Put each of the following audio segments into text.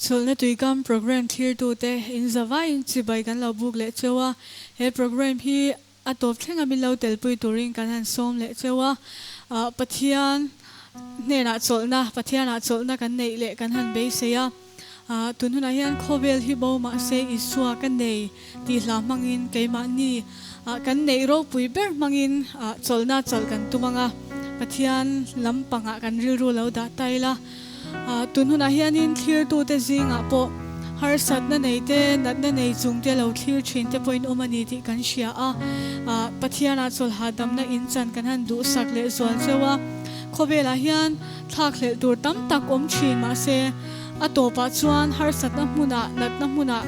Chawlhna Tuikam Programme thlirtute in zavaiin chibai kan lo buk leh cheu a, he programme hi a tawp thlenga min lo telpui turin kan han sawm leh cheu a. Pathian hnenah chawlhna, Pathianah chawlhna kan neih leh kan han beisei a. Tun hunah hian khawvel hi bo mahse Isua ka nei tih hla hmangin keimahni kan neih ropui ber hmangin chawlhna chawlh kan tum ang a, Pathian lampangah kan rilru lo dah ta ila. Tun hunah hianin thlirtute zingah pawh harsatna nei te, natna nei chung te lo thlir thin te pawhin awm a ni tih kan hria a. Pathianah chawlhah damna inchan kan han duhsak leh zual cheu a. Khawvelah hian thlakhlelh tur tam tak awm thin mahse a tawpah chuan harsatna hmunah, natna hmunah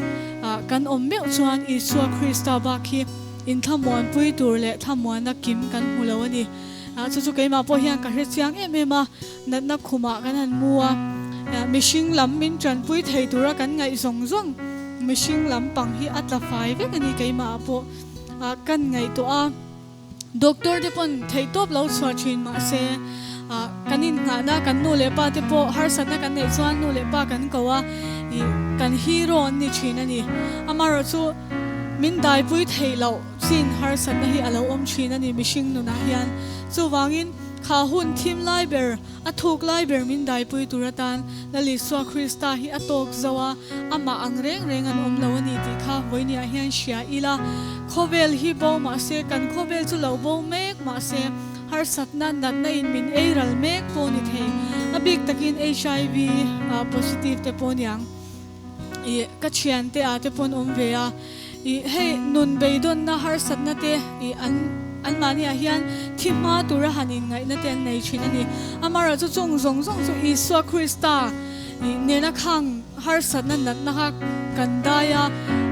kan awm meuh chuan Isua Krista bak hi inthlamuanpui tur leh thlamuanna kim kan hmu lo a ni. Chu chu keimah pawh hian ka hre chiang em em a. Natna khumah kan han mu a, mihring lam min tanpui thei tura kan ngaih zawng zawng mihring lam pang hi a tla fai vek a ni keimah pawh kan ngaihtuah a, doctor te pawn theihtawp lo chhuah thin mahse kan inngahna kan nu leh pa te pawh harsatna kan neih chuan nu leh pa kan ko a, kan hero an ni thin a ni. Amaherawhchu min daipui theih loh chin harsatna hi a lo awm thin a ni mihring nunah hian. Chuvangin. Kha hun thim lai ber, a thuk lai ber min daipui tur atan Lal Isua Krista hi a tawk zo a, amah ang reng reng an awm lo a ni tih kha vawinia hian hria ila. Khawvel hi bo mah se, kan khawvel chu lo bo mek mah se, harsatna, natna in min ei ral mek pawh ni thei. A bik takin HIV positive te pawh niang. I ka thiante ah te pawn awm ve a, i hei nun beidawnna harsatna te i an anmahni ah hian thi hma tura han inngaihna te an nei thin a ni. Amaherawh chu chung zawng zawng chu Isua Krista i nena khang harsatna natna kha kan dai a,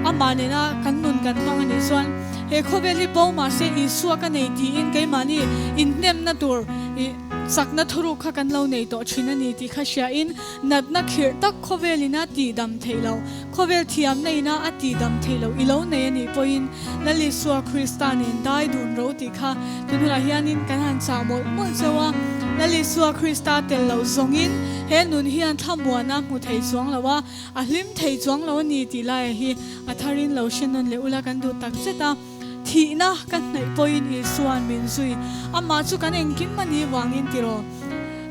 amah nena kan nun kan hmang a nih chuan he khawvel hi bo mahse Isua ka nei tiin keimahni inhnemna tur i chakna thuruk kha kan lo nei tawh thin a ni tih kha hriain Natna khirh tak khawvel ina tihdam theih lo, khawvel thiamna ina a tihdam theih loh i lo nei a nih pawhin Lal Isua Krista nen dai dun ro tih kha tun hunah hianin kan han chah mawlh mawlh cheu a. Lal Isua Krista tel loh zawngin he nun hian thlamuana hmu thei chuang lo a, a hlim thei chuang lo a ni tih laia hi a tharin lo hre nawn leh ula kan duh tak zet a. Thihna ka hnaih pawhin Isua'n min zui. Amah chu kan engkim a nih vangin tiraw?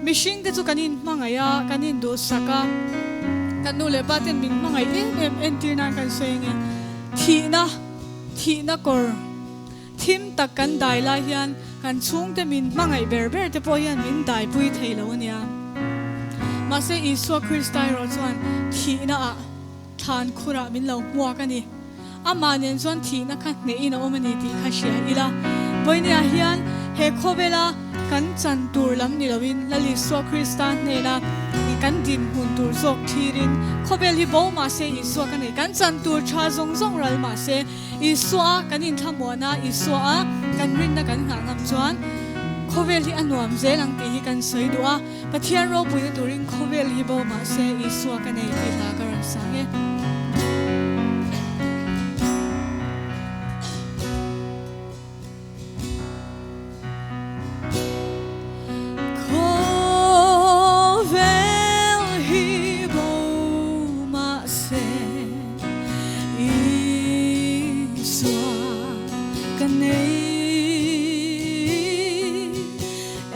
Mihringte chu kan inhmangaih a, kan induhsak a, kan nu leh pa ten min hmangaih em em entir nan kan sawi ange. Thihna, thihna kawr thim tak kan dai lai hian kan chhungte min hmangaih ber ber te pawh hian min daipui thei lo a nia. Mahse Isua Krista erawh chuan thihna ah thlan khurah min lo hmuak a ni. Amah nen chuan thihna kha hnehin a awm a ni tih kha hria ila. Vawinia hian he khawvela kan chan tur lam ni loin Lal Isua Krista hnena kan dinhmun tur zawk thirin khawvel hi bo mah se Isua ka nei. Kan chan tur tha zawng zawng ral mah se Isua kan inthlamuan a, Isua a kan rinna kan nghah ngam chuan khawvel hi a nuam zel ang tih hi kan sawi duh a. Pathian ropuina turin khawvel hi bo mah se Isua ka nei tih hla ka rawn sang e. Khawvel hi bo mah se Isua ka nei.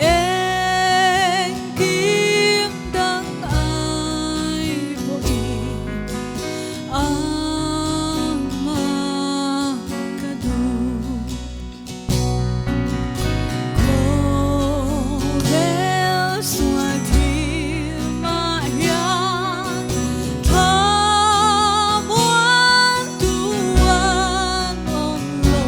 Engkim dang ai pawhin ama ka duh. Khawvel sual thil mah hian thlamuan tu an awm lo.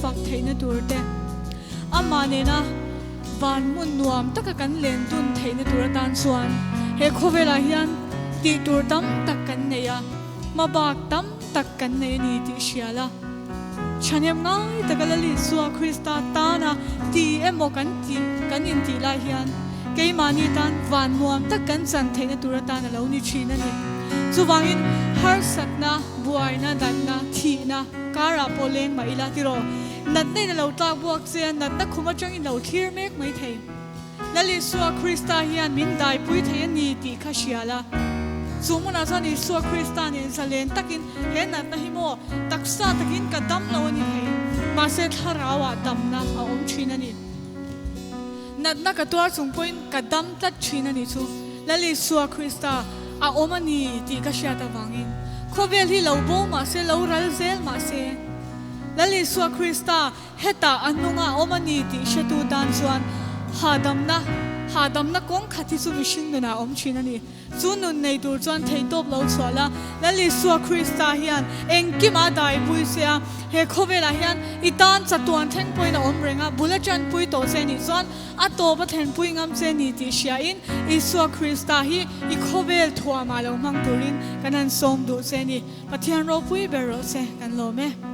fak theihna tur te, amah nena van hmun nuam taka kan len dun theihna tur atan chuan he khawvelah hian tih tur tam tak kan nei a, hmabak tam tak kan nei a ni tih hria la. Thahnem ngai taka Lal Isua Krista tana ti emaw kan tih kan intih lai hian keimahni tan van nuam tak kan chan theihna tur atan a lo ni thin a ni. Chuvangin harsatna, buaina, natna, thihna karah pawh leng mah ila tiraw natna in a lo tlak buak che a, natna khum atangin lo thlir mek mai thei. Lal Isua Krista hian min daipui thei a ni tih kha hria la. Chu hmunah chuan Isua Krista nen zalen takin he natna hi maw taksa takin ka dam lo a ni thei, mahse thlarauah damna a awm thin a ni. Natna ka tuar chung pawhin ka dam tlat thin a ni chu Lal Isua Krista a awm a ni tih ka hriat avangin khawvel hi lo bo mahse lo ral zel mahse Lal Isua Krista Hetah a hnunga awm a ni tih hretu tan chuan hahdamna, hahdamna kawng khat hi chu mihring nunah a awm thin a ni. Chu nun nei tur chuan theihtawp lo chhuah la, Lal Isua Krista hian engkim a daipui che a, he khawvelah hian i tan chatuan thleng pawhin a awm reng a, bul a tanpui tawh che nih chuan a tawp a thlenpui ngam che ni tih hriain Isua Krista hi i khawvel thuamah lo hmang turin kan han sawm duh che a ni. Pathian ropui ber rawh se, kan lawm e.